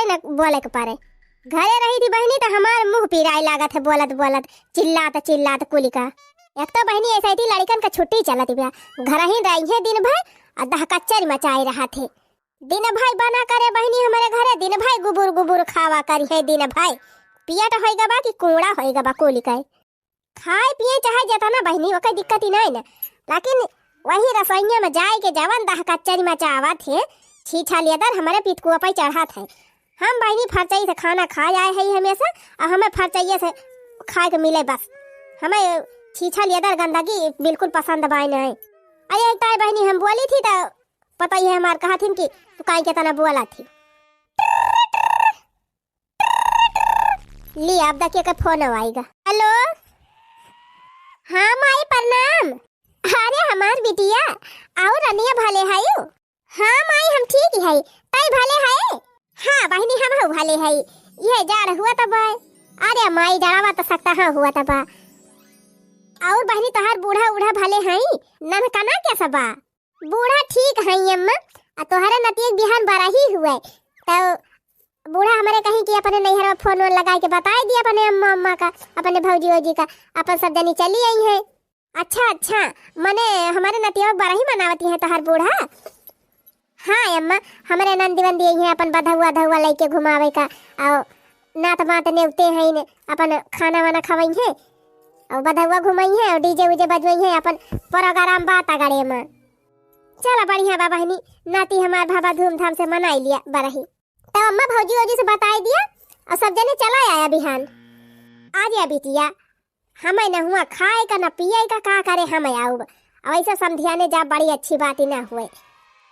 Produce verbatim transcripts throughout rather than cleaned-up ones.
न बोले के परे। घरे रही थी बहिनी त हमार मुँह पिराए लागत है बोलत बोलत, चिल्लात चिल्लात कुलिका। एक तो बहिनी ऐसे थी लड़िकन का छुट्टी चलत बा, घर ही रही है दिन भर, आ दहकच्चर मचाए रहा थे। दिन भर बना करे बहिनी हमरे घरे, दिन भर गुबुर गुबुर खावा करी है दिन भर। पियट होई गबा कि कूड़ा होई गबा कुलिका। खाए पिए चाहे जेतना बहिनी, ओकर दिक्कत ही नहीं ना, लेकिन वही रसोइया में जाए के जवन दहकच्चरी मचावत है, छीछा लेदर हमरे पितकुआ पे चढ़त है। हम बहिनी फरचई से खाना खाए आए है हमेशा, और हमें फरचइये से खाए के मिले बस। हमें छीछा लेदर गंदगी बिल्कुल पसंद बाय नहीं। अरे ताई बहिनी हम बोली थी तो पता ही है हमार कहा थी कि तू काई के तना बोला थी। ली, अब देखिए के फोन आएगा। हेलो, हाँ माई प्रणाम। अरे हमार बिटिया, और रनिया भले हयू? हाँ माई हम ठीक ही है, तई भले है? हाँ बहिनी हम हो भले है, ये जाड़ हुआ तब है। अरे माई जड़ावा तो सकता हाँ हुआ तब। और बहिनी तोहार बूढ़ा उढ़ा भले है, ननकना कैसा बा? बूढ़ा ठीक है अम्मा, आ तोहरे नतिया के बिहान बरही हुए, तो बूढ़ा हमरे कहीं कि अपने नैहर में फोन वोन लगाए के बताए दिया अपने अम्मा अम्मा का, अपने भौजी वौजी का, अपन सब जनी चली आई है। अच्छा अच्छा, मने हमारे नतिया के बरही मनावती है तोहर बूढ़ा? हाँ अम्मा, हमरे नंदी वंदी आई है अपन बधौआ धौआ लेके घुमावे का, और नात मात नेवते हैं ने अपन खाना वाना खवाई है, और बधौआ घुमाई है और डीजे उजे बजवाई है, अपन प्रोग्राम बात अगड़े में। चला बढ़िया बा बहिनी, नाती हमार भावा धूमधाम से मनाई लिया बरही। तब अम्मा भौजी वौजी से बताई दिया और सब जने चला आया बिहान। आ गया बिटिया, हमें न हुआ खाए का न पिए का, का करे हम आउब। अब ऐसे समधियाने जा बड़ी अच्छी बात ही ना हुए,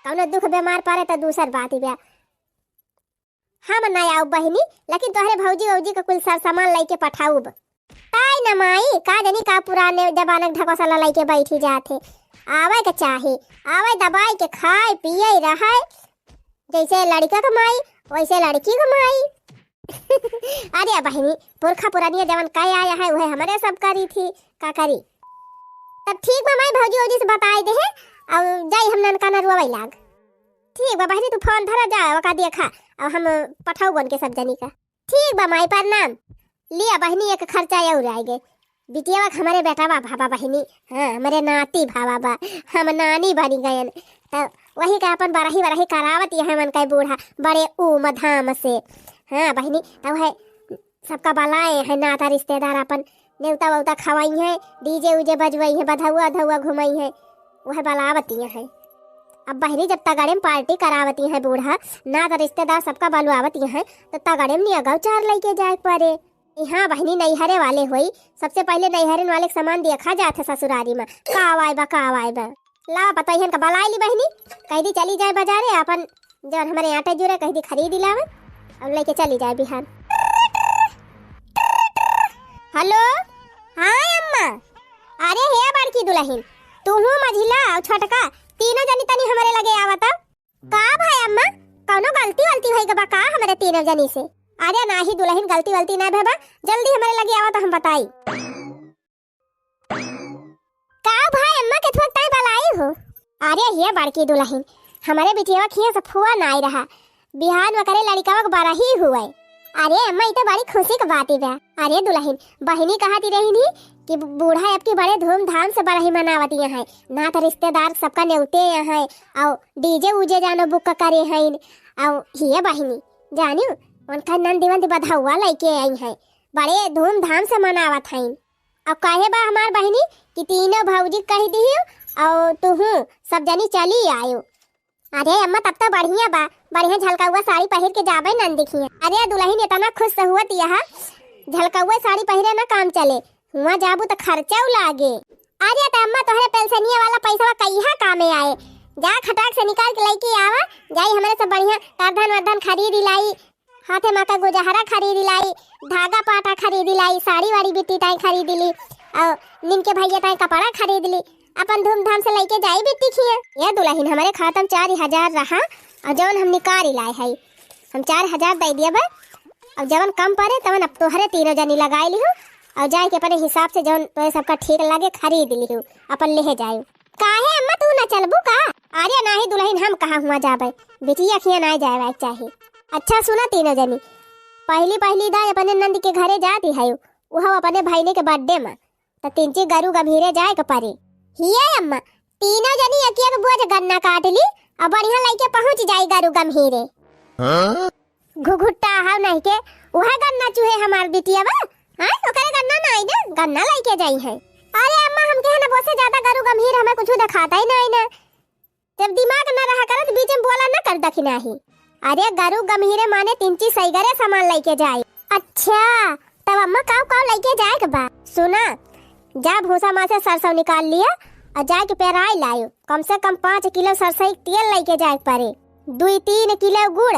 कौनो दुख बीमार पड़े तो दूसर बात ही बा। हम ना आउब बहिनी, लेकिन तोहरे भौजी वौजी का कुल सर सामान लइके पठाउब। ताई न माई, का जनी का पुराने जमाना के ढकोसला लइके बैठी जात है। आवे के चाही, आवे दबाई के खाए पिए रहे, जैसे लड़का के माई वैसे लड़की के माई। अरे बहिनी, पुरखा पुरानिया जवन कहे आया है उहे हमरे सब करी थी, का करी। तब ठीक बा माई, भौजी वौजी से बताई दे है, अब जाई हम ननका नरुआ लाग। ठीक बा बहिनी, तू फोन धरा जा, ओका देखा, अब हम पठाउब उनके सब जनी का। ठीक बा माई, प्रणाम। लिया बहिनी, एक खर्चा और आए गे। बिटियावा के हमरे बेटावा भावा बहिनी, हाँ, हमरे नाती भावा बा, हम नानी बनी गयन। त वही का अपन बरही बरही करावत ये हमन का बूढ़ा बड़े ऊम धाम से। हाँ बहिनी, त वह सबका बलाए हैं नाता रिश्तेदार, अपन नेवता वेवता खवाई हैं, डीजे उजे बजवाई हैं, बधौआ धौआ घुमाई हैं, वह बलावत ये हैं। अब बहिनी जब तगड़े में पार्टी करावत ये हैं बूढ़ा, नाता रिश्तेदार सबका बलवावत ये हैं, तो तगड़े में नियगव चार लइके जाए के परे। हाँ बहिनी, नैहरे वाले होई, सबसे पहले नैहरन वाले के सामान देखा जात है ससुरारी में, का आवाए बा, का आवाए बा। ला पतोहियन का बलाए ली बहिनी, कह दी चली जाए बाजारे, अपन जौन हमरे आटा जुरे कह दी खरीद लावे, और लेके चली जाए बिहान। हेलो, हाँ अम्मा। अरे हे बड़की दुलहिन, तू हूँ मझिला और छोटका, तीनों जनी तनी हमरे लगे आवता। का भाई अम्मा, कौनो गलती वलती होई गबा का हमरे तीनों जनी से? अरे नाही दुलहिन, गलती वलती ना भेबा, जल्दी हमरे लगे आवा तो हम बताई। का भाई अम्मा के थोक ताई बलाई हो? अरे ये बड़की दुलहिन, हमरे बिटिया खिया से फुआ नाई रहा, बिहान ओकरे लड़िकवा के बरही हुए। अरे अम्मा, ई तो बड़ी खुशी के बात ही बा। अरे दुलहिन, बहिनी कहती रही नी कि बूढ़ा अब की बड़े धूमधाम से बरही मनावत यहाँ है, नात रिश्तेदार सबका नेवते यहाँ है, और डीजे उजे जानो बुक करे हैं, और हिये बहिनी जानियो उनका नंदी वंदी बधौआ लइके आई हैं, बड़े धूमधाम से मनावत हैं। और कहे बा हमार बहिनी कि तीनों भौजी कह दिहियो और तुहू सब जनी चली आयो। अरे अम्मा, तब तो बढ़िया बा, बढ़िया झलकौआ साड़ी पहिर के जाबे नंदी खिया। अरे दुलहिन इतना खुश से हुआ तिया, झलकौआ साड़ी पहिरे ना काम चले, हुआ जाबू तो खर्चा लागे। अरे त अम्मा, तोहरे पेंशनिया वाला पैसा कहिया कामे आए, जा खटाक से निकाल के लेके आवा, जाई हमरे सब बढ़िया करधन वर्धन खरीद लाई, हाथे मा का गुजहरा खरीद लाई, धागा पाटा खरीद लाई, साड़ी वाड़ी बिट्टी ताई खरीद ली, और निनके भैया ताई कपड़ा खरीद ली, अपन धूमधाम से लेके जाई बिट्टी खिया। ये दुलहिन, हमरे खाता में चार हजार रहा, और जौन हम निकाल लाए है, हम चार हजार दे दिया बा, और जवन कम पड़े तवन अब तोहरे तीनों जनी लगाई लिहो, और जाए के अपने हिसाब से जौन तोहे सबका ठीक लागे खरीद लिहो, अपन लेहे जाए। काहे अम्मा, तू ना चलबू का? अरे नाही दुलहिन, हम कहाँ हुआ जाबे, बिटिया खिया ना जाए चाही। अच्छा सुना तीनों जनी, पहली पहली दाई अपने नंद के घरे जाती है, उहउ अपने भइने के birthday मा, त तिनची गरु गम्हीरे जाए के परे। हिये अम्मा, तीनों जनी एक एक बोझ गन्ना काट ली अउ बढ़िया लइके पहुँच जाई गरु गम्हीरे। हाँ? घुघुट्टा हव नहीं के, उहे गन्ना चूहे हमार बिटिया बा। हाँ, ओकरे गन्ना नाई ना, गन्ना लइके जाई है। अरे अम्मा, हमके है ना बोसे ज्यादा गरु गम्हीर हमें कुछ देखाता ही नाई ना। जब दिमाग न रहा करत, बीच में बोला न कर दखिनाही। अरे गरु गम्हीरे माने तिनची सइगरे सामान लइके जाई। अच्छा, तब अम्मा काउ काउ लइके जाए के बा? सुना, जा भूसा मा से सरसों निकाल लिया अउ जाए के पेराई लायो। कम से कम पाँच किलो सरसों के तेल लइके जाए के परे। दुई तीन किलो गुड़,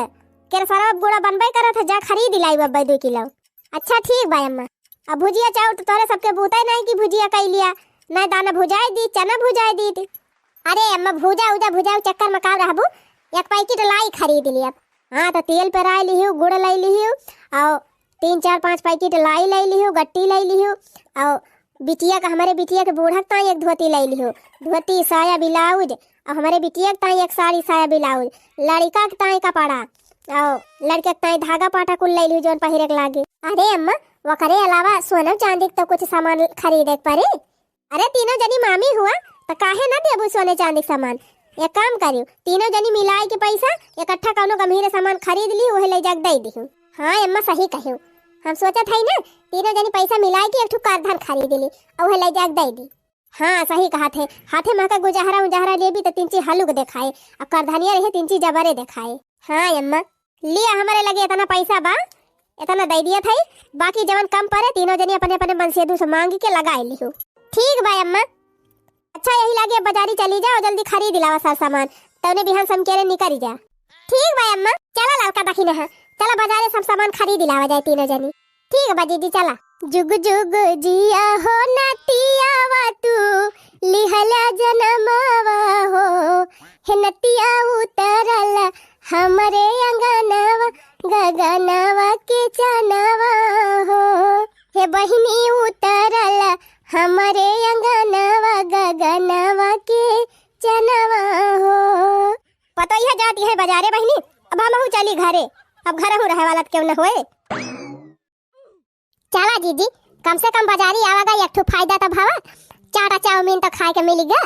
केरसरवा गुड़ा बनबे करत है, जा खरीद लायो अब्बे दुई किलो। अच्छा ठीक बा अम्मा। अब भुजिया चाउर त तोहरे सबके बूते नाई कि भुजिया कइ लिया, नाई दाना भुजाए दी, चना भुजाए दी। अरे अम्मा, भूजा उजा भुजाऊ चक्कर मा काव रहबू, एक packet लाई खरीद लिया। हाँ, त तेल पेराए लिहियो, गुड़ लइ लिहियो, अउ तीन चार पाँच packet लाई लइ लिहियो, गट्टी लइ लिहियो, अउ बिटिया का, हमरे बिटिया के बूढ़ा के ताई एक धोती लइ लिहियो, धोती, साया, ब्लाउज, अउ हमरे बिटिया के ताई एक साड़ी, साया, ब्लाउज, लड़िका के ताई कपड़ा, अउ लड़िका के ताई धागा पाटा कुल लइ लिहियो जौन पहिरे के लागे। अरे अम्मा, ओकरे अलावा सोना चांदी के त कुछ सामान खरीदे के परे। अरे तीनों जनी मामी हुआ, त काहे ना देबू सोने चांदी के सामान? एक काम करियो, तीनों जनी मिलाए के पैसा इकट्ठा कउनो गम्हीरे सामान खरीद ली, उहे लइ जाके दइ दिहू। हाँ अम्मा सही कहियो, हम सोचत हई ना, तीनों जनी पैसा मिलाए के एक ठो करधन खरीद ली अउ उहे लइ जाके दइ दी। हाँ सही कहत है, हाथे महका गुजहरा उजहरा लेबी त तिनची हलुक देखाए, अउ करधनिया रहे तिनची जबरे देखाए। हाँ अम्मा, लिया, हमरे लगे इतना पैसा बा, इतना दइ दिया था, बाकी जवन कम परे तीनों जनी अपने अपने मनसेधू से मांग के लगाए लिहू। ठीक बा अम्मा। अच्छा यही लागे अब बाजारी चली जा अउ जल्दी खरीद लावा सर सामान, तउने बिहान समकेरे निकरी जा। ठीक बा अम्मा, चला ललका दखिनहा, चला बाजारे सब सामान खरीद लावा जाए तीनों जनी। ठीक बा जीजी, चला। जुग जुग जिया हो नतियावा तू, लिहला जनमवा हो, हे नतिया उतरल हमरे अंगनवा, गगनवा के चनवा हो। हे बहिनी उतरल हमरे अंगनवा, गगनवा के चनवा हो। पतोहिया जाती है बाजारे बहिनी, अब हमहू चली घरे, अब घरहू रहे वाला त केहू न होए। चला जीजी, कम से कम बाजारी आवा गा, एक ठो फायदा त भवा, चाटा चाउमीन त खाए के मिली गा।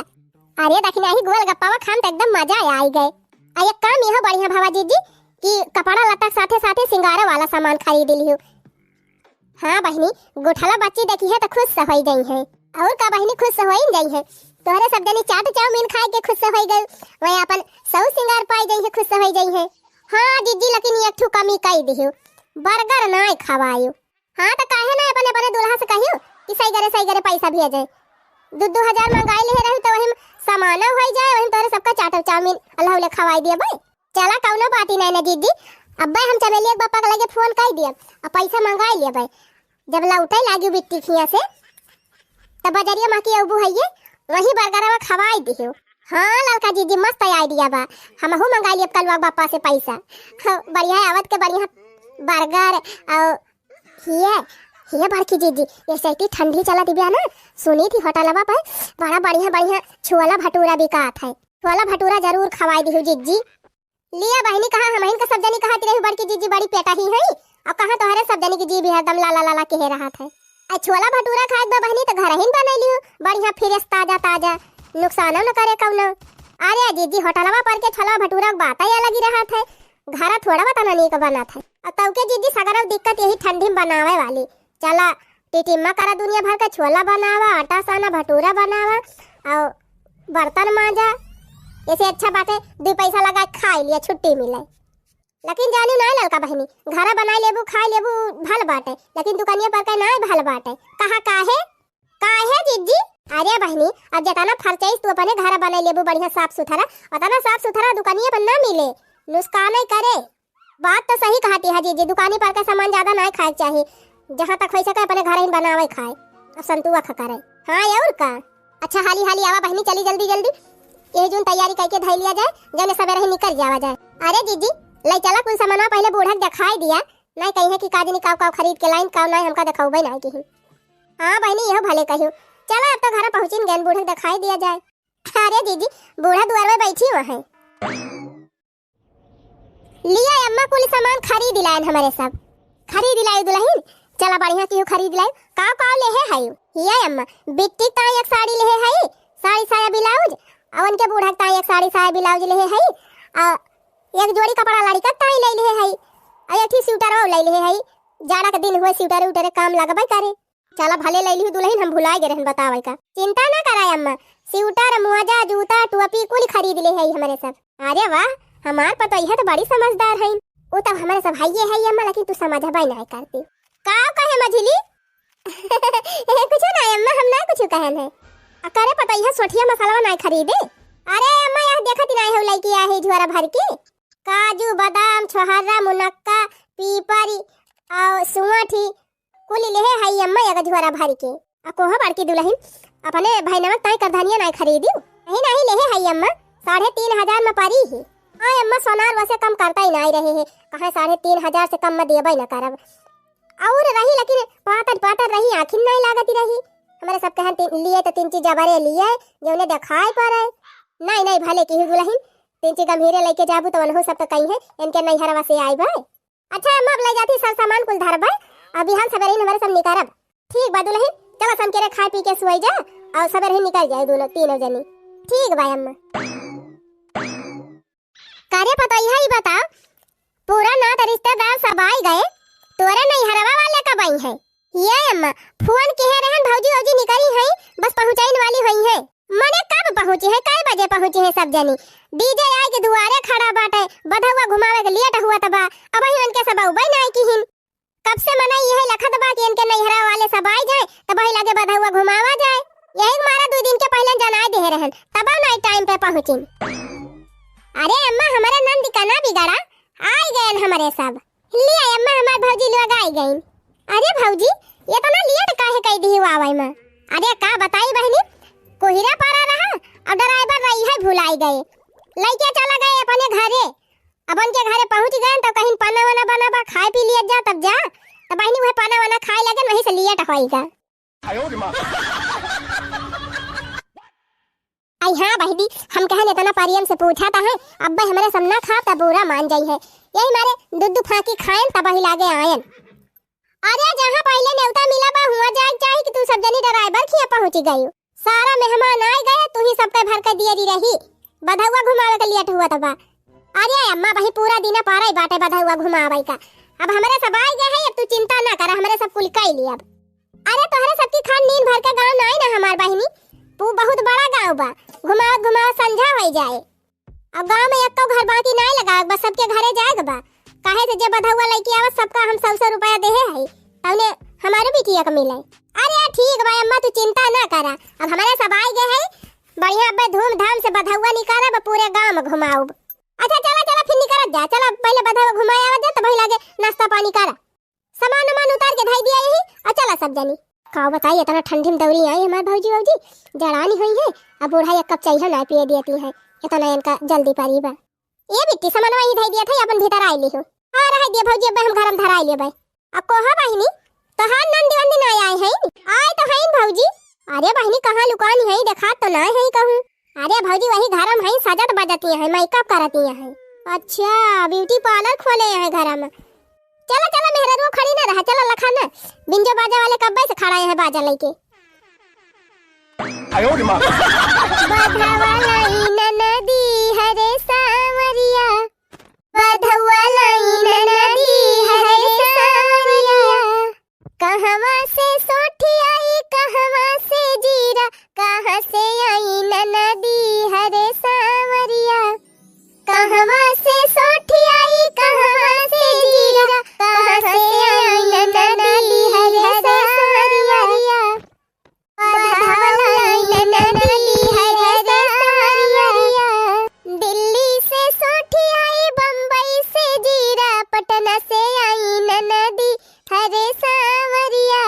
अरे दखिनही गोलगप्पावा खान त एकदम मजा आई गए। अउ एक काम इहो बढ़िया भवा जीजी कि कपड़ा लत्ता के साथे साथे सिंगारो वाला सामान खरीद लिहू। हाँ बहिनी, गुठला बच्ची देखिहे त खुश होई जइहे। अउर का बहिनी, खुश होई जइहे। तोहरे सब जनी चाट चाउमीन खाए के खुश होई गइल, वही अपन सौ सिंगार पाई जइहे, खुश होई जइहे। हाँ जीजी, लेकिन एक ठो कमी कई दिहू, burger नाय खवायू। हाँ, त काहे ना अपने, अपने दुल्हा से कहियो कि सही करे, सही करे पैसा भेजे। दू, दू हजार मंगाई लिहे रही, त वही में सामानो होई जाए, वही में तोहरे सबका चाटल चाउमीन अल्लाह उले खवाई दिए भाई। चला, कउनो बात ही नहीं ना जीजी, अब्बे हम चमेलिया के बापा के लगे फोन कर दिए, अब पैसा मंगाई लिए भाई। जब लौटे लागी बिट्टी खिया से, तब बजरिया माँ की अबू हइये, वही बर्गरवा खवाई दियो। हाँ ललका जीजी, मस्त आइडिया बा, हमहू मंगाई लिए कलवा बापा से पैसा। हाँ, बढ़िया आवत के बढ़िया बर्गर और हिये, हिये बड़की जीजी, ये सैती ठंडी चलत बिया ना, सुनी थी होटलवा पर बड़ा बढ़िया बढ़िया छोला भटूरा बिकात है। छोला भटूरा जरूर खवाई दिहु जीजी। लिया बहिनी, कहाँ हमहिन का सब जनी कहत रही बड़की जीजी बड़ी पेटा ही है, और कहाँ तोहरे सब जनी की जी भी हरदम लाला लाला कहे रहत है। आ छोला भटूरा खाए बा बहिनी तो घर ही बना लियो, बढ़िया fresh ताजा ताजा, नुकसानो न करे कौनो। अरे जीजी, होटलवा पर के छोला भटूरा के बात ही अलग ही रहत है, घर थोड़ा बताना नीक बनत है। और तब के जीजी सगरव दिक्कत यही ठंडी में बनावे वाली। चला, टिटिम्मा करा दुनिया भर का छोला बनावा, आटा साना भटूरा बनावा, और बर्तन मांजा। ऐसे अच्छा बाटे, दू पैसा लगा के खाई लिया, छुट्टी मिले। लेकिन जानी ना ललका बहिनी, घरा बनाई लेबू, खाई लेबू, भल बाटे, लेकिन दुकानिया पर का ना भल बाटे। कहा काहे? काहे जीजी? अरे बहिनी, अब जितना फरचाइज तू अपने घरा बनाई लेबू बढ़िया साफ सुथरा, उतना साफ सुथरा दुकानिया पर ना मिले, नुकसान ही करे। बात तो सही कहती है जीजी, दुकानी पर का सामान ज्यादा ना खाए के चाही, जहाँ तक हो सके अपने घर ही बनावे खाए, अब संतुआ खा करे। हाँ और का। अच्छा हाली हाली आवा बहिनी, चली जल्दी जल्दी, यही जून तैयारी करके धै लिया जाए, जने सवेरे ही निकल जावा जाए। अरे जीजी, ले चला कुल सामानवा पहले बूढ़ा के दिखाई दिया, नहीं कही है कि काजनी काव काव खरीद के लाइन, काव नहीं हमका दिखाऊबे नहीं की। हाँ बहिनी, यह भले कहियो। चला अब तो घर पहुँचिन गए, बूढ़ा के दिखाई दिया जाए। अरे जीजी, बूढ़ा दुआर में बैठी हुआ है। लिया अम्मा, कुल सामान खरीद लायन हमरे सब। खरीद लायू दुलहिन, चला बढ़िया किहू खरीद लायू। काव काव लेहे हयू? हिया अम्मा, बिट्टी ताई एक साड़ी लेहे हई, साड़ी साया ब्लाउज, अउ उनके बूढ़ा ताई एक साड़ी साया ब्लाउज लेहे हई, अउ एक जोड़ी कपड़ा लड़िका ताई ले लेहे हई, अउ एक ठी स्वेटर अउ ले लेहे हई। जाड़ा के दिन हुए, स्वेटर उटर काम लगबे करे। चला भले ले लिहू दुलहिन, हम भुलाए गए रहन बतावे का। चिंता ना कराए अम्मा, स्वेटर, मोजा, जूता, टोपी कुल खरीद ले हई हमरे सब। अरे वाह, हमार पतोहिया तो बड़ी समझदार हईन। उ तब हमरे सब हइये हई अम्मा, लेकिन तू समझबे नाय करती। का कहे मझिली? कुछ ना अम्मा, हम ना कुछ कहन है। आ करे पतोहिया सोठिया मसालवा नाय खरीदे? अरे अम्मा, यह देखत नाय हो लइकी आहे झोरा भर के। काजू, बादाम, छोहरा, मुनक्का, पीपरी, अउ सुआठी, कुल लेहे हई अम्मा एक झोरा भर के। आ कोहा बड़की दुलहिन, अपने भैनवा ताई करधनिया नाय खरीदी? नहीं, नहीं, लेहे हई अम्मा, साढ़े तीन हजार में परी ही। हाँ अम्मा, सोनार वैसे कम करता ही नाय रहे है, कहाँ साढ़े तीन हजार से कम में देबे न करब। और रही लेकिन पातर पातर रही, आँखिन नाय लागत रही। हमरे सब कहन ती-, लिए तो तीन चीज जबरे लिए, जौने देखाए पड़े। नहीं, नहीं, भले किहू दुलहिन, तीन चीज गंभीरे लेके जाबू तो उनहु सब तो कही है, इनके नैहरवा से आइबे। अच्छा अम्मा, अब ले जाती सर सामान कुल धरबे, अब बिहान सबेरे ही हमरे सब निकरब। ठीक बा दुलहिन, चला समकेरे खाए पी के सोई जा, अउ सबेरे ही निकल जाए दोनों तीनों जनी। ठीक बा अम्मा। करे पतोहिया, ई बताओ, पूरा नात रिश्तेदार सब आई गए, तोरे नैहरवा वाले कब आई हैं? ये अम्मा, फोन किहे रहन, भौजी वौजी निकली हैं, बस पहुँचाइन वाली हुई हैं। मने कब पहुँची है, कै बजे पहुँची है सब जनी? डीजे आए के दुआरे खड़ा बाटे, बधौआ घुमावे के लेट हुआ तबा, अबहीं उनके सब अउबे नाय किहिन। कब से मनई इहे लखत बा कि इनके नैहरा वाले सब आइ जाए, तबही लगे बधौआ घुमावा जाए। यही मारा दुइ दिन के पहिले जनाए देहे रहन, तबो नाई टाइम पे पहुँचिन। अरे अम्मा, हमरे नंद का ना बिगड़ा, आइ गएन हमरे सब। लिया अम्मा, हमार भौजी लोग आइ गइन। अरे भौजी, इतना लेट काहे कइ दिही आवे में? अरे का बताई बहिनी, कोहिरा पारा रहा, अब ड्राइवर रही है भुलाई गए, लइके चला गए अपने घरे। अब उनके घरे पहुँच गए तो कहीं पाना वाना बना बा, खाए पी लिया जा, तब जा। तब बहिनी वह पाना वाना खाए लगे, वहीं से लेट होइगा। आई हाँ बहिनी, हम कहन इतना परियन से पूछा था है, अब भाई हमरे सब ना खाब तब बुरा मान जाई है। यही मारे दू दू फाकी खाएन तब ही लागे आयन। अरे जहाँ पहिले नेवता मिला बा हुआ जाए चाही कि तू सब जनी ड्राइवर खिया पहुँची गई। सारा मेहमान आइ गए, तू ही सबके भर के दियरी रही। बधौआ घुमावे के लेट हुआ तबा। अरे अम्मा, वही पूरा दिन पारा ही बाटे बधौआ घुमावे का। अब हमरे सब आइ गए हैं, अब तू चिंता ना कर, हमरे सब कुल कइ लिया। अरे तोहरे सबकी खान नीन भर के गाँव नाई ना हमार बहिनी, वो बहुत बड़ा गाँव बा, घुमावत घुमावत संझा होइ जाए। अब गाँव में एक्को घर बाकी नाई लगा, बस सबके घरे जाए के बा। काहे से जे बधौआ लइके आवत सबका हम सौ सौ रुपया देहे हई, तौने हमारे बिटिया के मिले। अरे ठीक बा अम्मा, तू चिंता ना करा, अब हमरे सब आइ गए हैं, बढ़िया अब्बे धूमधाम से बधौआ निकालब, पूरे गाँव में घुमाउब। अच्छा चला चला फिर निकलत जा, चला पहिले बधौआ घुमाए आवत जा, तब वही लागे नाश्ता पानी करा। सामान उमान उतार के धई दिया यही, और चला सब जनी। का बताई, इतना ठंडी में दौरी आई हमार भौजी वौजी, जड़ानी हुई है, अब बूढ़ा एक कप चाय ना पिए देती है, इतना इनका जल्दी परी बा। ये बिट्टी, सामान वही धई दिया था, अपन भीतर आई ली हो। हाँ, रह दिया भौजी, अब हम घर में धराई लेबे। अब कोहा बहिनी, तोहार नंदी वंदी ना आए हैं? आए तो हैं भौजी। अरे बहिनी, कहाँ लुकानी है, देखा तो ना है कहूँ। अरे भौजी, वही घर में है, सजत बजती है, मेकअप करती है। अच्छा, ब्यूटी पार्लर खोले हैं घर में। चला चला मेहररुआ, खड़ी ना रहा, चला लखा ना, बिंजो बाजा वाले कब्बे से खड़ा है बाजा लेके। आयो रे माँ। बधवा लाई ननदी हरे सांवरिया, बधवा लाई ननदी हरे सांवरिया। कहवा से सोठी आई, कहवा से जीरा, कहाँ से आई ननदी हरे सांवरिया। कहवा से सोठी आई, कहवा से जीरा, कहाँ से आई ननदी हरे सांवरिया। बधवा लाई ननदी हरे सांवरिया। दिल्ली से सोठी आई, बम्बई से जीरा, पटना से आई ननदी हरे सांवरिया।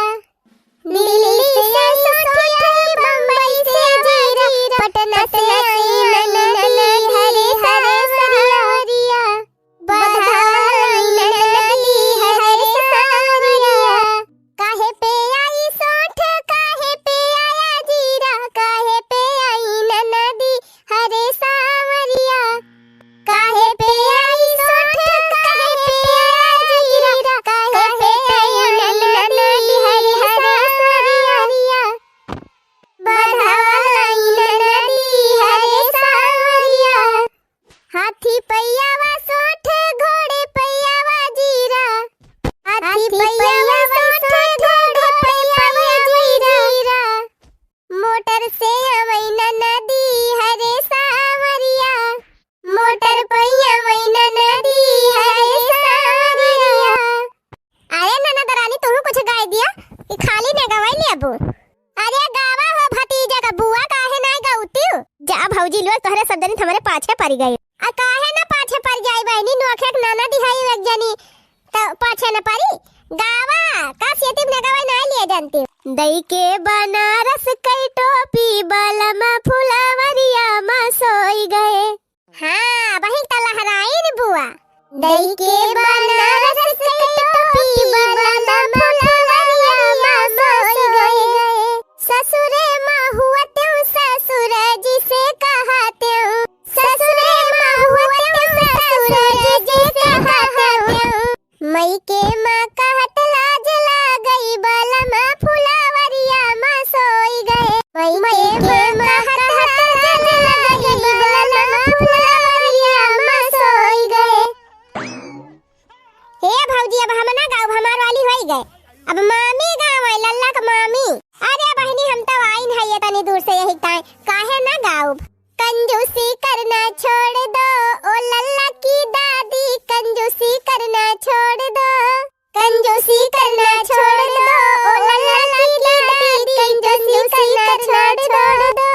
टोटल तोहरे सब जनी त हमरे पाछे परि गए। आ काहे ना पाछे परि जाई बहिनी, नोखे के ननद हई एक जनी, त पाछे न परी। गावा, का सेती में न गवाई, ना लिए जानती। दई के बनारस कई टोपी, बलम फुलवरिया मा सोई गए। हाँ, बहिन त लहराइन बुआ। दई के बनारस कई टोपी, बलम फुलवरिया मा सोई गए। ससुरे मा हुआ त्यों ससुर जी से कहा त्यों, ससुरे मा हुआ त्यों ससुर जी से कहा त्यों। मइके मा कहत लाज लागई, बलम फुलवरिया मा सोई गए। मइके मा कहत लाज लागई, बलम फुलवरिया मा सोई गए। हे भौजी, अब हम ना गाउब, हमार वाली होई गए। अब मामी गावै, लल्ला क मामी। अरे बहिनी, हम तउ आइन है ये तनी दूर से यही ताई, काहे ना गाउब? कंजूसी करना छोड़ दो, ओ लल्ला की दादी, कंजूसी करना छोड़ दो, कंजूसी करना छोड़ दो, ओ लल्ला की दादी, कंजूसी करना छोड़ दो।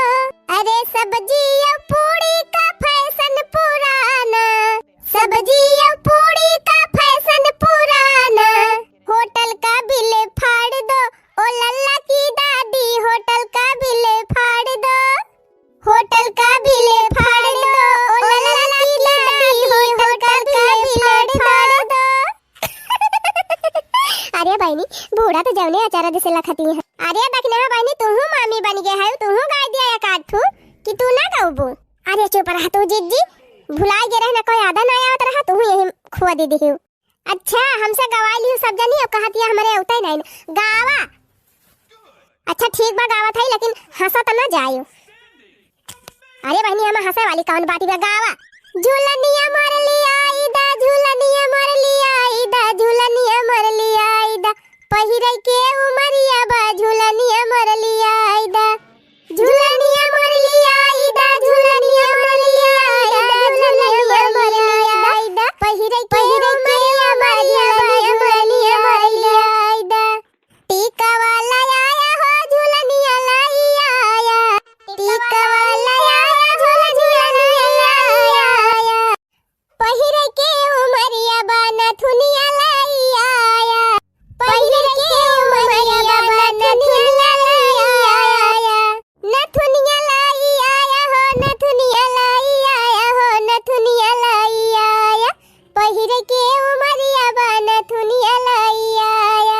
अरे सब्जी और पूड़ी का फैशन पुराना, सब्जी और पूड़ी का फैशन पुराना, होटल का बिल फाड़ दो, ओ लल्ला की दादी, होटल का बिल फाड़ दो। होटल का बिल फाड़ दो, ओ लल्ला की दादी, होटल का बिल फाड़ दो। अरे बहिनी, बूढ़ा त जउने अचारा जैसे लखती है। अरे दखिनहा बहिनी, तुहू मामी बनि गए है, तुहू गाय दिया एक आध ठू कि तू ना गउबू। अरे चुप रह तू जिज्जी, भुलाइ गए रहे ना, कोई याद ना आवत रहा, तुहू यही खुआ दे दिहू। अच्छा, हमसे गवाई लिहू सब जनी, अब कहत या हमरे अउतै नाहीं। गावा। अच्छा ठीक बा, गावत है, लेकिन हंसत ना जायू। अरे बहिनी, हम हंसे वाली कौन बात बा, गावा। झुलनिया मोर लियाई दा, झुलनिया मोर लियाई दा, झुलनिया मोर लियाई दा। पहिरे के उमरिया बा, झुलनिया मोर लियाई दा। झुलनिया मोर लियाई दा, झुलनिया मोर लियाई दा, झुलनिया मोर लियाई दा। पहिरे के उमरिया बा, झुलनिया मोर लियाई दा। टीका वाला आया हो, झुलनिया लाई आया। टीका वाला आया, झुलनिया लाई आया। पहिरे के उमरिया बा, नथुनिया लाई आया। पहिरे के उमरिया बा, नथुनिया लाई आया। नथुनिया लाई आया हो, नथुनिया लाई आया हो, नथुनिया लाई आया। पहिरे के उमरिया बा, नथुनिया लाई आया।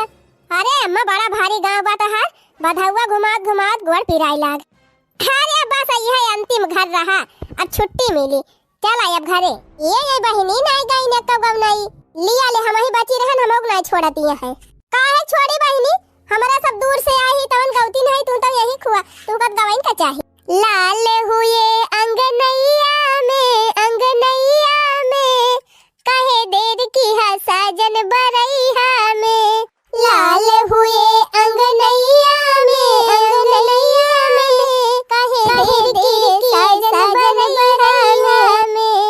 अरे अम्मा, बड़ा भारी गाँव बा तोहार, बधौआ घुमात घुमात गोड़ पिराए लाग। अरे बस, इहे अंतिम घर रहा, अब छुट्टी मिली, चला अब घरे। ये, ये बहिनी नाई गई ने कब गब नाई लिया ले, हमही बची रहन, हमहू के नाई छोड़त इहाँ है। काहे छोड़ी बहिनी, हमरा सब दूर से आई ही, तवन गौती नहीं, तू तो यही खुआ, तू कत गवाइन का चाही। लाल हुए अंगनैया में, अंगनैया में, काहे देर किहा साजन बरैहा में। लाल हुए अंगनैया में, अंगनैया में, काहे देर किहा साजन बरैहा में।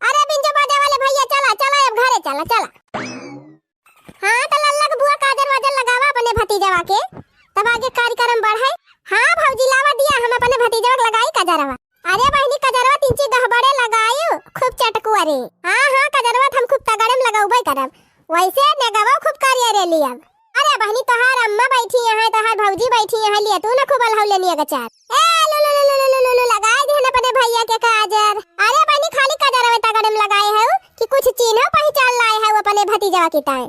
अरे बिंजो बाजा वाले भैया, चला, चला, अब घरे चला, चला। हाँ, त लल्ला के बुआ, काजर वाजर लगावा अपने भतीजवा के, तब आगे कार्यक्रम बढ़े। हाँ भौजी, लावा दिया, हम अपने भतीजवा के लगाई कजरवा। अरे बहिनी, कजरवा तिनची गहबड़े लगायू, खूब चटकुआ रे। हाँ, हाँ, कजरवा त हम खूब तगड़े में लगौबे करब। वैसे नेगवा खूब करिया रे लियब। अरे बहिनी, तोहार अम्मा बैठी यहाँ, तोहार भौजी बैठी यहाँ, लिए तू ना खूब अलहौले नियग चार। ए, लुलु, लुलु, लुलु, लुलु, लगाई दिहन अपने भैया के काजर। अरे बहिनी, खाली कजरवे तगड़े में लगाए हऊ कि कुछ चीन्हो पहिचान लाए हऊ अपने भतीजवा की ताए?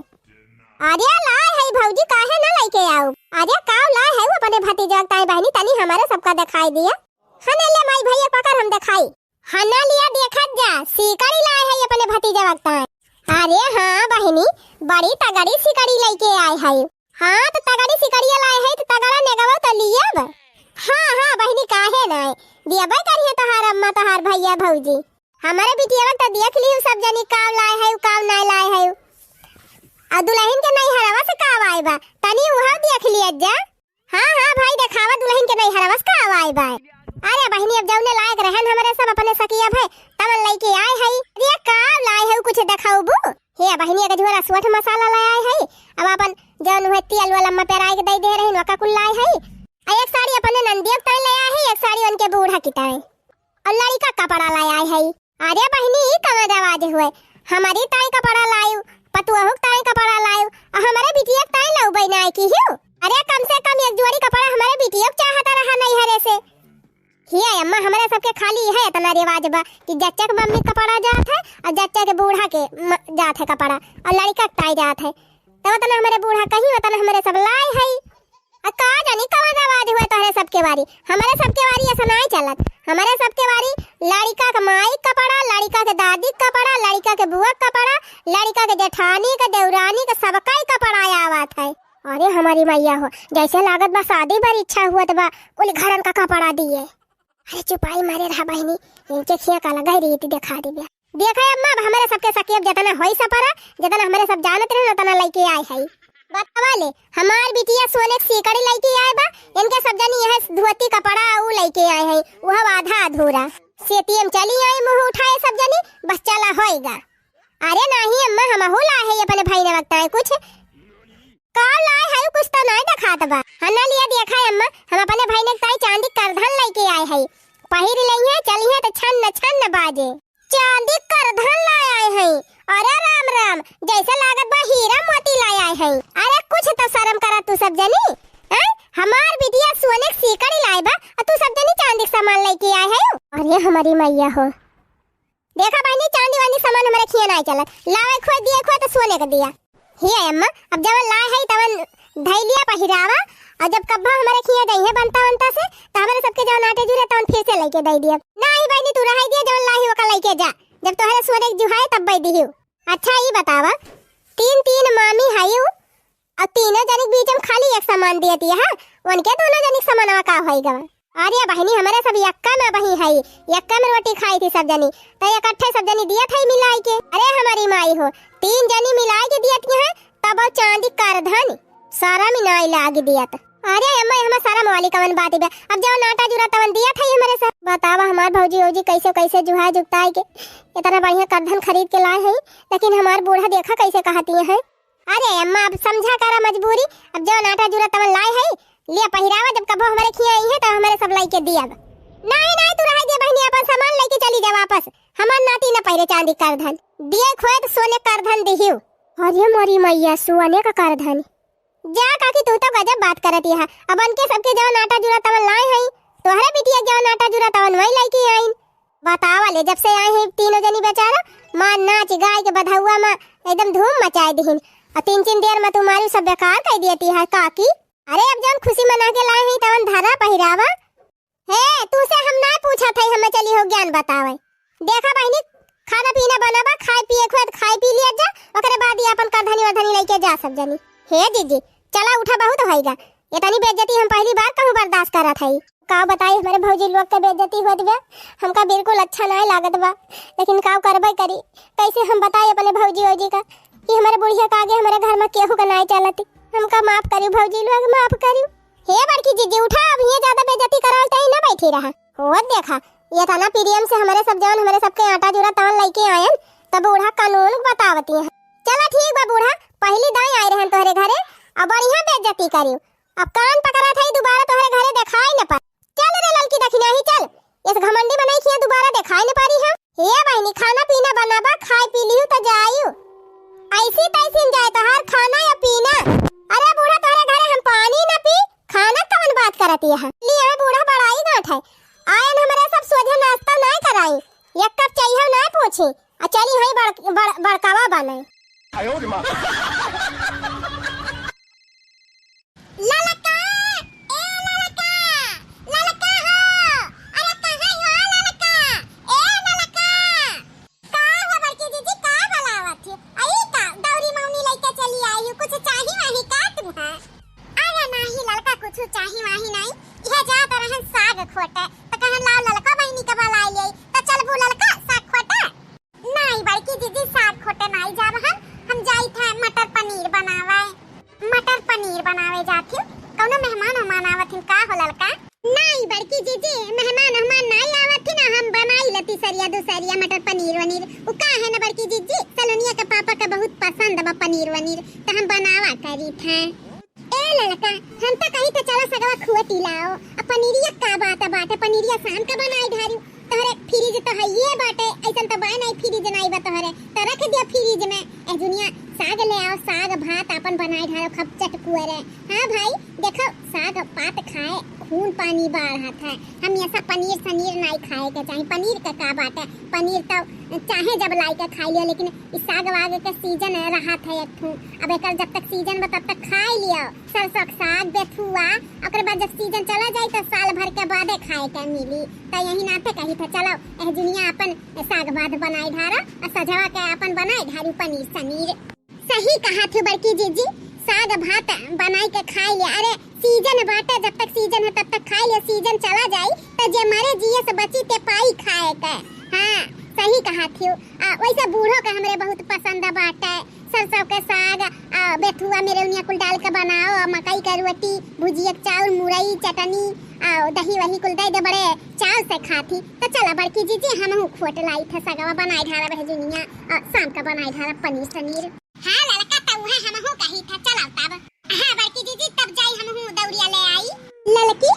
अरे लाए हई भौजी, काहे ना लइके आऊ? अरे काव लाए हऊ अपने भतीजवा की ताए बहिनी, तनी हमरे सबका देखाई दिया। हने ले माई भैया पकड़, हम देखाई। हना लिया देखत जा, सीकड़ी लाए हई अपने भतीजवा के ताई। अरे हाँ बहिनी, बड़ी तगड़ी सीकड़ी लइके आए हई। हाँ, त तगड़ी सीकड़िया लाए हई, त तगड़ा नेगवा त लियब। हाँ, हाँ बहिनी, काहे नाय, दियबे करिहे तोहार अम्मा, तोहार भैया, भौजी। हमरे बिटियवा त देख लिहू सब जनी, काव लाए हई, काव नाय लाए हई। आ दुलहिन के नैहरवा से काव आए बा, तनी उहव देख लिया जा। हाँ, हाँ भाई, देखावा दुलहिन के नैहरवा से का आए बाय। अरे बहिनी, अब जौने लायक रहन हमरे सब अपने सखिया भय, तवन लइके आए हई। अरे का लाए हऊ, कुछ देखाउबू? हे बहिनी, एक झोरा सोंठ मसाला ले आए हई। अब अपन जौन हुए तेल वेल अम्मा पेराए के दे दे रही, ओका कुल लाए हई। आ एक साड़ी अपने नंदिया के ताई ले आए हई, एक साड़ी उनके बूढ़ा की ताई। और लड़िका कपड़ा लाय आए है। अरे बहिनी, ई कवन रवाज हुए? हमरी ताई कपड़ा लायू, पतुअहू के ताई कपड़ा लायू, और हमरे बिटिया के ताई लउबे नाय किहियो। अरे कम से कम एक जोड़ी कपड़ा हमरे बिटिया के चाहत रहा नैहरे से। हिया अम्मा, हमरे सबके खाली इहे इतना रिवाज बा कि जच्चा के मम्मी के कपड़ा जात है और जच्चा के बूढ़ा के म-, जात है कपड़ा और लड़िका के ताई जात है। तो उतना हमरे बूढ़ा कहीं, उतना हमरे सब लाए है। आ का जानी कवन रवाज हुए तोहरे सबके बारी, हमरे सबके बारी ऐसा नाय चलत। हमरे सबके बारी लड़िका के माई के कपड़ा, लड़िका के दादी के कपड़ा, लड़िका के बुआ के कपड़ा, लड़िका के जेठानी के, देवरानी के, सबका ही कपड़ा आवत है। अरे हमरी मैया हो, जैसे लागत बा शादी बर इच्छा हुअत बा, कुल घरन का कपड़ा दिए। अरे चुपाई मारे रहा बहिनी, इनके खिया का लगा रीति देखा दिबे। देखा अम्मा, अब हमरे सबके सकेब जतना होई सपरा, जतना हमरे सब जानत रहे, उतना लइके आए है। बतावा ले, हमार बिटिया सोने के सीकड़ी लइके आए बा, इनके सब जनी यह धोती कपड़ा ऊ लइके आए है, वह आधा अधूरा। सेतियम चली आई मुँह उठाए सब जनी, बस चला होएगा। अरे नाही अम्मा, हमहू लाए है अपने भाई ने वक्त आए कुछ। का लाए है, कुछ तो नहीं दिखात बा। हन्ना लिया देखा है अम्मा, हम अपने भाई ने ताई चांदी करधन लेके आए हैं। पहिर लइहे, चलिहे तो छन्न छन्न बाजे। चांदी करधन लाए आए हैं। अरे राम राम, जैसे लागत बा हीरा मोती लाए आए हैं। अरे कुछ तो शर्म करा तू सब जनी। हैं? हमार बिटिया सोने के सीकड़ी लाए बा, और तू सब जनी चांदी के सामान लेके आए हैं। अरे हमारी मैया हो, देखा बहिनी, चांदी वांदी सामान हमरे खिया नाय चलत। लावे खोए, दिए खोए, तो सोने के दिया। हे अम्मा, अब जवन लाए है, तवन धई लिया पहिरावा, और जब कब्बा हमरे खिया जइहे बनता बनता से, तो हमरे सबके जवन आटे जुरे, तवन फिर से लेके दे दिया। नाही बहिनी, तू रहे दिया, जवन लाए है, ओका लेके जा। जब तोहरे सोने के जुहाए, तब बे दिहियो। अच्छा, ई बतावा, तीन, तीन मामी हयू, और तीनों जनी के बीच में खाली एक सामान दिए दिया, हाँ? उनके दोनों जनी के सामानवा का होई गवा? अरे बहिनी, हमरे सब यक्का में बही है, यक्का में रोटी खाई थी सब जनी, तो इकट्ठे सब जनी दिया था मिलाई के। अरे हमारी माई हो, तीन जनी मिलाई के दिया थी, हैं? तब वो चांदी करधन, सारा में नाई लाग दिया था। अरे अम्मा, हमार शर्म वाली कवन बात बा? अब जवन आटा जुरा तवन दिया था हमरे सब। बतावा हमार भौजी, भौजी कैसे, कैसे जुहा जुगताई के इतना बढ़िया करधन खरीद के लाए हैं, लेकिन हमार बूढ़ा देखा कैसे कहती हैं। अरे अम्मा, अब समझा करा मजबूरी, अब जवन आटा जुरा तवन लाए है, लिया पहिरावा, जब कबो हमरे खिया आई है, तब हमरे सब लाइके दिया। नाही, नाही, तू रहे दे बहिनी, अपन सामान लेके चली जा वापस। हमार नाती न पहिरे चांदी करधन, दिए खोए तो सोने करधन दिहियो। अरे मोरी मैया, सोने का करधन। जा काकी, तू तो गजब बात करत यहा। अब उनके सबके जवन आटा जुरा तवन लाए हैं, तोहरे बिटिया जवन आटा जुरा तवन वही लाइके आइन। बतावा ले, जब से आए हैं तीनों जनी बेचारा, मार नाच गाय के बधौआ में एकदम धूम मचाए दिहिन। और तीन तीन देर में तुम्हारी सब बेकार कर देती है काकी। अरे अब जौन खुशी मना के लाए हैं तवन धरा पहिरावा। हे, तू से हम ना पूछत है, हमें चली हो ज्ञान बतावे। देखा बहिनी, खाना पीना बनावा, खाए पिए खुए तो खाए पी लिया जा, ओकरे बाद ही अपन करधनी वरधनी लेके जा सब जनी। हे जीजी, चला उठा, बहुत होइगा। इतनी बेइज्जती हम पहली बार कहूँ बर्दाश्त करत हई। का बताई, हमरे भौजी लोग के बेइज्जती होत बा, हमका बिल्कुल अच्छा नाय लागत बा, लेकिन का करबे करी, कैसे हम बताई अपने भौजी वौजी का कि हमरे बुढ़िया का आगे हमरे घर में केहू का नाय चलती। हमका माफ करी भौजी लोग, माफ करी। हे बड़की जीजी, उठा, अब ये ज्यादा बेइज्जती करावल तई ना बैठी रहा। होत देखा, ये था ना प्रेम से हमरे सब जवन हमरे सबके आटा जुरा तवन लेके आयन, तब बूढ़ा कानून बतावती है। चला ठीक बा बूढ़ा, पहली दाई आए रहन तोहरे घरे, अब बढ़िया बेइज्जती करी। अब कान पकड़ा था, दोबारा तोहरे घरे देखाई न पाई। चल रे ललकी दखिनाही, चल। इस घमंडी में नहीं किया, दोबारा देखाई न पारी हम। हे बहिनी, खाना पीना बनाबा, खाए पी लिहू त जायू। ऐसी तैसी न जाए तोहार खाना या पीना। अरे बूढ़ा, तोहरे घरे हम पानी न पी, खाना कवन बात करत यह? लिए हमें बूढ़ा बड़ाई गांठ है। आयन हमरे सब सोझे नाश्ता नाय कराई, एक कप चाहिए नाय पूछी। आ चली हई बड़, बड़, बड़कावा बने। ललका, ए ललका, ललका हो, अरे कहाँ हो ललका, ए ललका। का हो बड़की जीजी, का बोलावत थी? आई का दौरी मौनी लेके चली आई हो, कुछ चाही वाही का तुम्हें? अरे नाही ललका, कुछ चाही वाही नहीं, यह जात रहन साग खोटे, तो कहन लाओ ललका बहिनी के बुलाई ले, तो चलबू ललका साग खोटे। नाई बड़की जीजी, साग खोटे नाई जाब हम, हम जाई थे मटर पनीर बनावे। मटर पनीर बनावे जात हूँ, कौनो मेहमान उहमान आवत हिन का हो ललका? नाई बड़की जीजी, मेहमान उहमान नाई आवत हिन, हम बनाई लेती सरिया दुसरिया मटर पनीर वनीर। उ का है ना बड़की जीजी, सलोनिया के पापा के बहुत पसंद बा पनीर वनीर, तो हम बनावा करी थे। ए ललका, हम तो कही थे चला सगवा खुआ टी लाओ। अब पनीरिया का बात बाटे, पनीरिया शाम का बनाई धारी। तोहरे फ्रिज तो हइये बाटे, अइसन तो बाय नाई फ्रिज नाई बा तोहरे, तो रख दियो फ्रिज में। ए दुनिया, साग ले आओ, साग भात आपन बनाए ढारो, खूब चटकुअरे। हाँ भाई, देखो, साग पात खाए खून पानी बाढ़त है। हमेशा पनीर सनीर नाई खाए के चाही। पनीर का का बाटे, पनीर तो चाहे जब लाई के खाई लियो, लेकिन ई साग वाग के सीजन रहत है एक ठू। अब एकर जब तक सीजन बा तब तक खाई लियो। सरसों के साग, बेथुआ, ओकरे बाद जब सीजन चला जाई तो साल भर के बादे खाए के मिली। तो यही नाते कही था, चलो एह दुनिया आपन साग भात बनाए ढारो और सजवा के आपन बनाए ढारी पनीर सनीर। सही कहा थी बड़की जीजी, साग भात बनाई के खाई लिया। अरे सीजन बाटे, जब तक सीजन है तब तक खाई लिया, सीजन चला जाई तो जे मरे जिए से बची ते पाई खाए के। हाँ, सही कहा थी। आ, वैसे बूढ़ो के हमरे बहुत पसंद बाटे, सरसों के साग, आ, बेथुआ मेरे उनिया कुल डाल के बनाओ, आ, मकई के रोटी, भुजिया के चाउर, मुरई, चटनी, आ, दही वही कुल दे दे, बड़े चाव से खाथी। तो चला बड़की जीजी, हमहू खोट लाई थे सगवा बनाए ढारा बहजुनिया, आ, शाम का बनाए ढारा पनीर सनीर। हाँ ललका, तो उहे हमहू कही था, चला तब। हाँ बड़की जीजी, तब जाई हमहू दौड़िया ले आई। ललकी,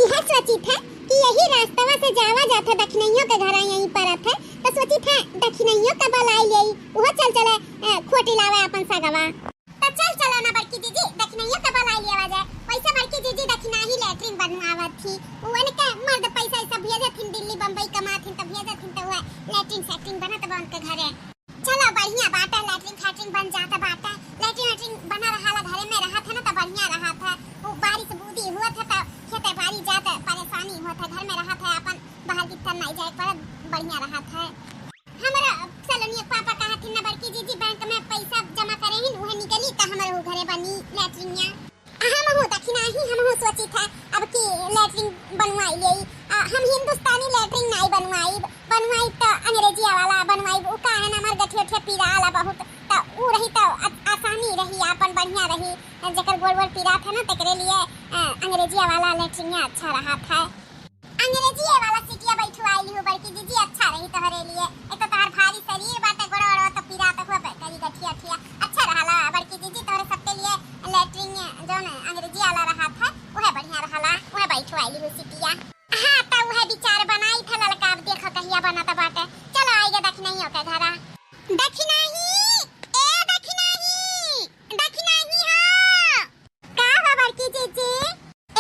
इहे सोची था कि यही रास्तवा से जावा जात है, दखिनइयो के घर यहीं परत है, तो सोची था दखिनइयो का बलाई ले आई, उहो चल चले, अ, खोटी लावे अपन सगवा। तो चल चलो ना बड़की जीजी, दखिनइयो का बलाई ले आवा जाए। वैसे बड़की जीजी दखिनाही लेटरिन बनवावत थी, वो उनके मर्द पैसा ऐसा भेजत थी दिल्ली बम्बई कमात थी, तो भेजत थी, तो वह लेटरिन सेटरिन बनत बा उनके घरे। चलो बढ़िया बाटे, लेटरिन फैटरिन बन जात बाटे। लेटरिन वेटरिन बना रहा घरे में रहत है ना, तो बढ़िया रहत है। वो बारिश बूदी हुआ था तो खेते बारी जात परेशानी हुआ था, घर में रहत है अपन, बाहर भीतर नहीं जाए पड़त, बढ़िया रहत है। हमारा सलोनिया के पापा कहा थी ना बड़की जीजी बैंक में पैसा जमा करे ही, उहे निकली तो हमारे वो घरे बनी लेटरिनिया। हमहू दखिनाही, हमहू सोची था अब की लेटरिन बनवाई लेई। आ, हम हिंदुस्तानी लेटरिन नाई बनवाई, बनवाई तो अंग्रेजिया वाला बनवाई। उ का है ना, हमार गठिया उठिया पीराला बहुत, तो उ रही तो आ-, आसानी रही, आपन बढ़िया रही। जेकर गोल गोल पीरा था ना, तेकरे लिए, अ, अंग्रेजिया वाला लेटरिन अच्छा रहा था। अंग्रेजिया वाला सीटिया बैठवाई ली हो बड़की जीजी, अच्छा रही तोहरे लिए। एक तो तोहर भारी शरीर बाटे, गोड़ ओड़ तो पीरा तो हुआ करी गठिया उठिया। अच्छा रहला बड़की जीजी, तोहरे सबके लिए लेटरिन जौन अंग्रेजी वाला रहत है, उहे बढ़िया रहला, उहे बैठवाई ली हो सीटिया। हाँ, तो उहे विचार बनाई था ललका, अब देखो कहिया बनत बाटे। चलो आई गे दखिनाइयो के घरा। दखिनाही, ए दखिनाही, दखिनाही हो। का हो बड़की जीजी?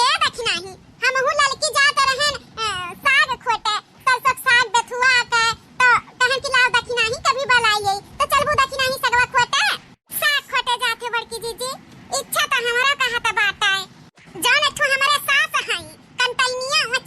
ए दखिनाही, हमहू ललकी जात रहन, अ, साग खोटे, सरसों के साग बेथुआ के, तो कहन कि लाओ दखिनाही कभी बलाई ले, तो चलबू दखिनाही सगवा खोटे? साग खोटे जात है बड़की जीजी, इच्छा तो हमरो कहत बाटे। जौन एक ठो हमरे सास हई, कंटैनिया, वह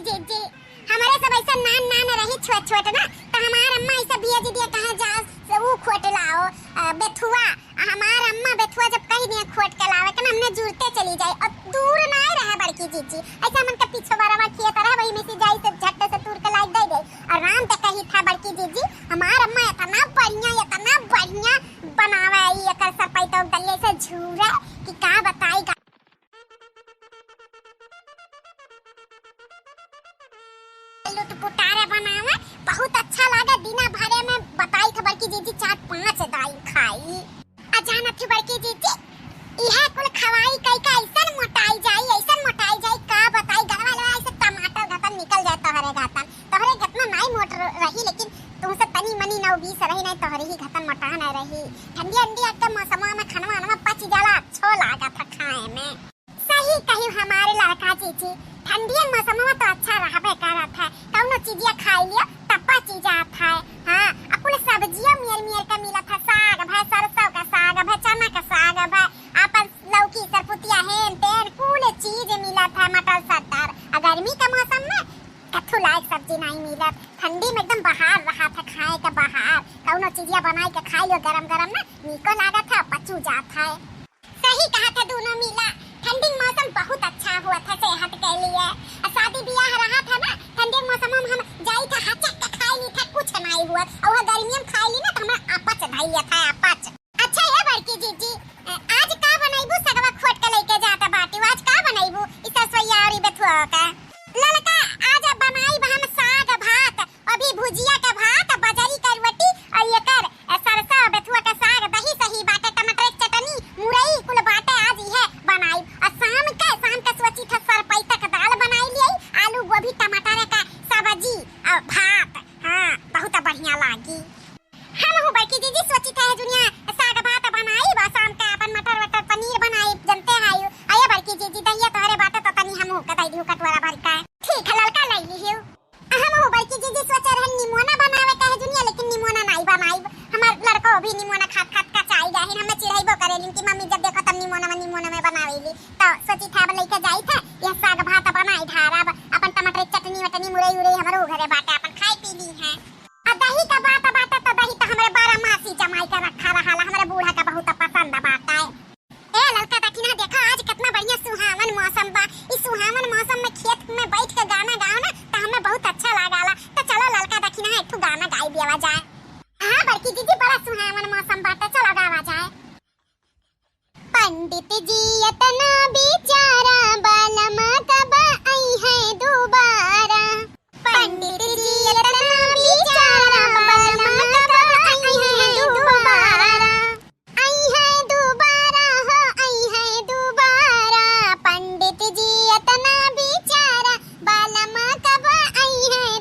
जीजी, हमरे सब ऐसा नान नान रही छोट छोट ना, त हमार अम्मा ऐसा भेज दिया कहा जा से ऊ खोट लाओ, अ, बेथुआ। आ हमार अम्मा बेथुआ जब कही दिया खोट के लावे के ना, हमने जुरते चली जाई। और दूर ना रहे बड़की जीजी, ऐसा मन के पीछे बरवा खेत रहे, वही में से जाई से झट से तूर के लाइ दे दे। और राम त कही था बड़की जीजी, हमार अम्मा इतना बढ़िया, इतना बढ़िया बनावे ई एकर सरपैतौ दल्ले से झूरे कि का बताई। लुटपुटारे बनावे, बहुत अच्छा लागे। दिना भरे में बताई थे बड़की जीजी चार पांच दाई खाई। आ जानत थी बड़की जीजी, इहे कुल खवाई कई का ऐसन मोटाई जाई, ऐसन मोटाई जाई, का बताई। गलवा लवा ऐसे टमाटर घतन निकल जाए तोहरे घतन। तोहरे घतना नाई मोट र-, रही, लेकिन तुमसे तनी मनी नौ बीस रही, नहीं तोहरे ही घतन मोटा नहीं रही। ठंडी अंडी के मौसम में खनवा अनवा पच जाला, अच्छो लागत है खाए में। सही कही हमारे लड़का जीजी, ठंडियन मौसम में तो अच्छा रहबे करत है, कौनो चीजिया खाई लियो त पची जात है। हाँ, आ कुल सब्जिया मियर मियर के मिलत है, साग भय, सरसों का साग भय, चना का साग भय, आपन लौकी सरपुतिया हेन तेन कुल चीज मिलत है, मटर सटर। आ गर्मी के मौसम में कथू लायक सब्जी नहीं मिलत, ठंडी में एकदम बहार रहत है, खाए का बहार, कौनो चीजिया बनाई के खाई लियो गरम गरम ना, नीको लागत है, पचू जात है। सही कहा था दोनों मिला, ठंडी मौसम बहुत अच्छा हुआ था सेहत के लिए। आ शादी ब्याह रहा था ना, ठंडी मौसम में हम जाई था हचक के खाई ली था, कुछ नहीं हुआ। और वह गर्मी में खाई ली ना तो हमारा अपच धई लिया था, अपच। अच्छा ये बड़की जीजी, अ, आज का बनैबू? सगवा खोट के लेके जाता बाटी, आज का बनैबू? ई सरसोईया और ई बेथुआ का ललका आज बनाई हम साग भात। अभी भुजिया के भात, बजरी के रोटी और एकर, ए, सरसों, बेथुआ के साग, दही सही बाटे, टमाटर के चटनी, मुरई कुल बाटे, आज इहे बनाई। और शाम के, शाम के सोची था सरपैता के दाल बनाई लियाई, आलू गोभी टमाटर का सब्जी और भात। हाँ, बहुत बढ़िया लागी। हम हूँ बड़की जीजी सोची था जुनिया साग भात बनाई, बस शाम के अपन मटर वटर पनीर बनाई, जनते हैं। आइए बड़की जीजी, दहिया तोहरे बाटे तो तनी हम हूँ के दे दियो कटोरा भर के। ठीक है, ललका ले लियो। हम हो बड़की जीजी सोचे रहन निमोना बनावे कहे जुनिया, लेकिन निमोना नाई बनाई। हमार लड़को भी निमोना खात खात कचाई गए हैं। हमें चिढ़ाइबो करेलिन कि मम्मी जब देखो तब निमोना में, निमोना में बनावेली। तो सोची था अब लेके जाई था, यह साग भात बनाई ढारब, अपन टमाटर चटनी वटनी मुरई उरई हमरो घरे बाटे, अपन खाई पी ली है। आ दही का बात बाटे तो दही तो हमरे बारह मासी जमाई के रखा रहा, हमरे बूढ़ा का बहुत पसंद बाटे। ए ललका दखिना, देखा आज कितना बढ़िया सुहावन मौसम बा। इस सुहावन मौसम में खेत में बैठ के गाना गाओ ना, तो हमें बहुत अच्छा लागला। तो चलो ललका दखिना, एक ठो गाना गाई दिया जाए। हाँ बड़की जीजी, बड़ा सुहावन मौसम बा, तो चलो गावा जाए। पंडित जी इतना बेचारा, बालमा कब आई है दोबारा। पंडित जी इतना बेचारा, बालमा कब आई है दोबारा। आई है दोबारा हो, आई है दोबारा। पंडित जी इतना बेचारा, बालमा कब आई है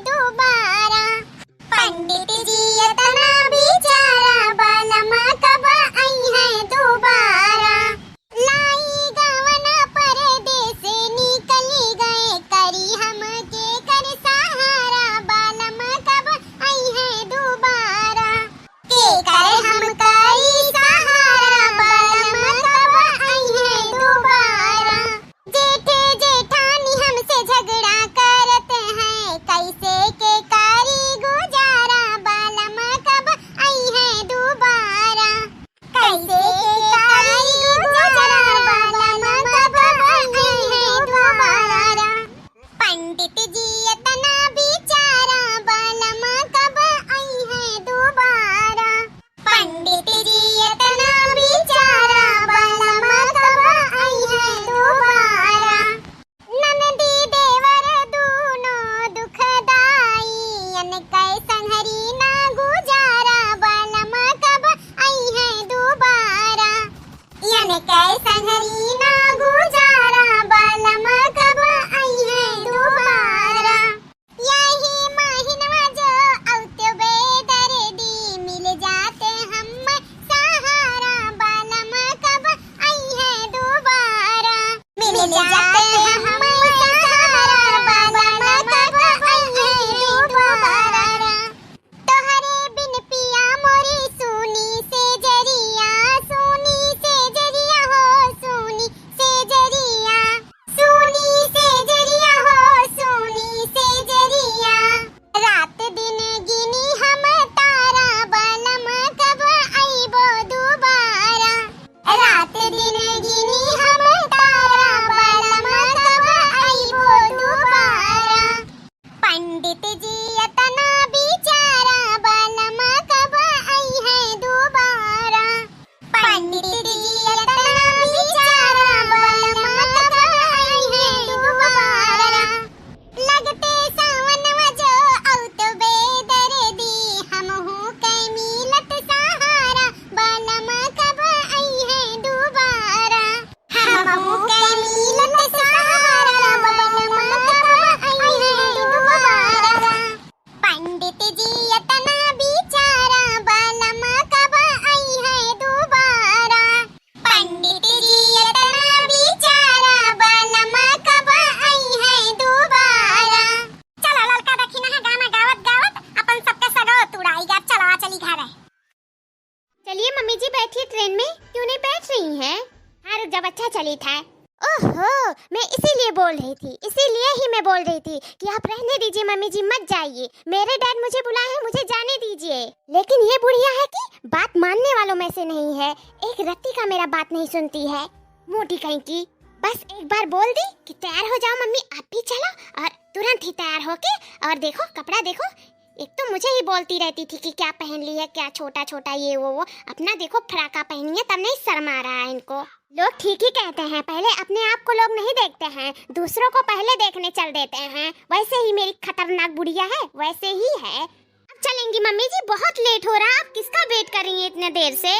है। ओहो, मैं इसीलिए बोल रही थी, इसीलिए ही मैं बोल रही थी कि आप रहने दीजिए मम्मी जी, मत जाइए। मेरे डैड मुझे बुलाए हैं, मुझे जाने दीजिए। लेकिन ये बुढ़िया है कि बात मानने वालों में से नहीं है। एक रत्ती का मेरा बात नहीं सुनती है, मोटी कहीं की। बस एक बार बोल दी कि तैयार हो जाओ मम्मी, आप भी चलो, और तुरंत ही तैयार होके, और देखो कपड़ा देखो, एक तो मुझे ही बोलती रहती थी कि क्या पहन ली है, क्या छोटा छोटा ये वो वो, अपना देखो फ्राका पहनी है, तब नहीं शर्म आ रहा है इनको। लोग ठीक ही कहते हैं, पहले अपने आप को लोग नहीं देखते हैं, दूसरों को पहले देखने चल देते हैं। वैसे ही मेरी खतरनाक बुढ़िया है, वैसे ही है। अब चलेंगी मम्मी जी, बहुत लेट हो रहा है, आप किसका वेट कर रही हैं इतने देर से?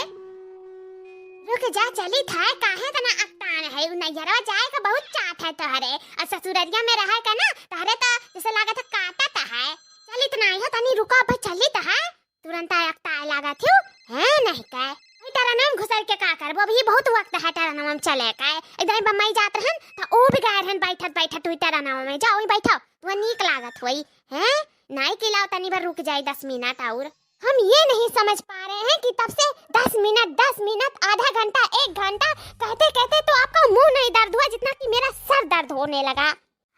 रुक जा, चली था, काहे तना अकतान है, उ नैहरवा जाए का बहुत चाहत है तोहरे, और ससुररिया में रहे का ना, तोहरे तो जैसे लागत है काटत है। चली तना है, तनी रुको, अब चली तो है। तुरंत आया ताय लागत हियो, हैं नहीं का? वही टरनवा में घुसर के का करबो? अभी बहुत वक्त है टरनवा में चले का। इधर बम्बई जात रहन, त ओ भी गए रहन बैठत बैठत हुई टरनवा में। जाओ वहीं बैठो, तुहा नीक लागत होई, हैं? नाई के लाओ तनी भर रुक जाई दस मिनट और। हम ये नहीं समझ पा रहे हैं कि तब से दस मिनट, दस मिनट, आधा घंटा, एक घंटा कहते कहते तो आपका मुंह नहीं दर्द हुआ जितना कि मेरा सर दर्द होने लगा।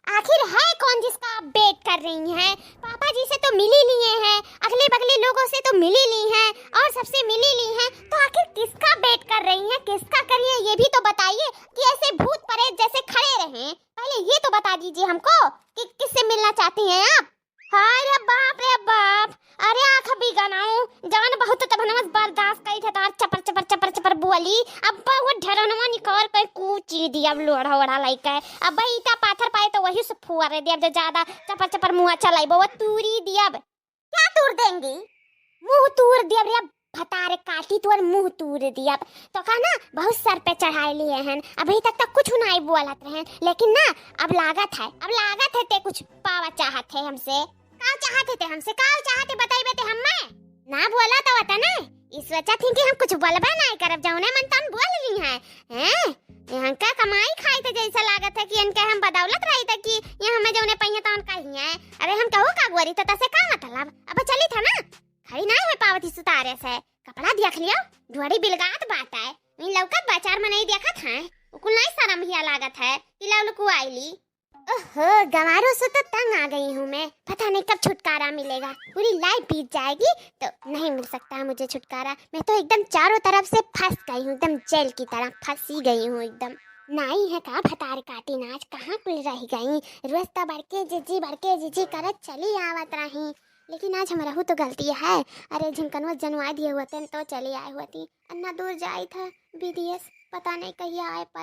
आखिर है कौन जिसका आप बेट कर रही हैं? पापा जी से तो मिल ही लिए हैं, अगले बगले लोगों से तो मिल ही ली हैं, और सबसे मिल ही ली हैं, तो आखिर किसका बेट कर रही हैं, किसका कर रही हैं, ये भी तो बताइए कि ऐसे भूत प्रेत जैसे खड़े रहें। पहले ये तो बता दीजिए हमको कि किससे मिलना चाहती हैं आप। हाय रे बाप रे बाप, अरे आँख बिगनाऊ, जवन बहुत तब हम बर्दाश्त करी थे, तार चपर चपर चपर चपर बोली। अब वो ढेरनवा निकाल के कूची दिया, अब लोढ़ा ओढ़ा लइके। अब ईटा पाथर पाए तो वही से फुआरे दिया, अब जो ज्यादा चपर चपर मुँह चलाइबो, वो तूरी दिया। अब क्या तूर देंगी? मुँह तूर दिया रे, अब भतारे काटी तुअर मुँह तूर दिया। अब तो का ना, बहुत सर पे चढ़ाए लिए हैं, अभी तक तो कुछ नहीं बोलत रहे, लेकिन ना, अब लागत है, अब लागत है ते कुछ पावा चाहत है हमसे। का चाहत है ते हमसे? का चाहत है बताइबे ते हम्मे? ना बोला तो बता ना। ई सोचा थी कि हम कुछ बोलबे नहीं करब, जौने मन तौन बोल रही हैं। हैं? इनका कमाई खाई थे जैसा लागत है कि इनके हम बदौलत रही थे कि ये हमें जौने पहिए तौन कही हैं। अरे हम कहू का गोरी, तो तसे का मतलब? अब चली था ना, खड़ी नहीं हो पावत ही सुतारे से। कपड़ा देख लियो, ढोड़ी बिलगात बात है। वहीं लौकत बाजार में नहीं देखत हैं, उकुल नहीं शर्म हिया लागत है कि लौलकू आईली। ओहो, गंवारों से तो तंग आ गई हूँ मैं। पता नहीं कब छुटकारा मिलेगा। पूरी लाइफ बीत जाएगी तो नहीं मिल सकता है मुझे छुटकारा। मैं तो एकदम चारों तरफ से फंस गई हूँ, एकदम जेल की तरह फंसी गई हूँ एकदम। नाई है का भतार काटी नाच, कहाँ कुल रह गई? रोज तो बड़के जीजी, बड़के जीजी करत चली आवत रही, लेकिन आज हमरहू तो गलती है। अरे झिनकनवा जनवा दिए होते तो चली आए होती, अन्ना दूर जाई था विदेश, पता नहीं कहिया आए पाए।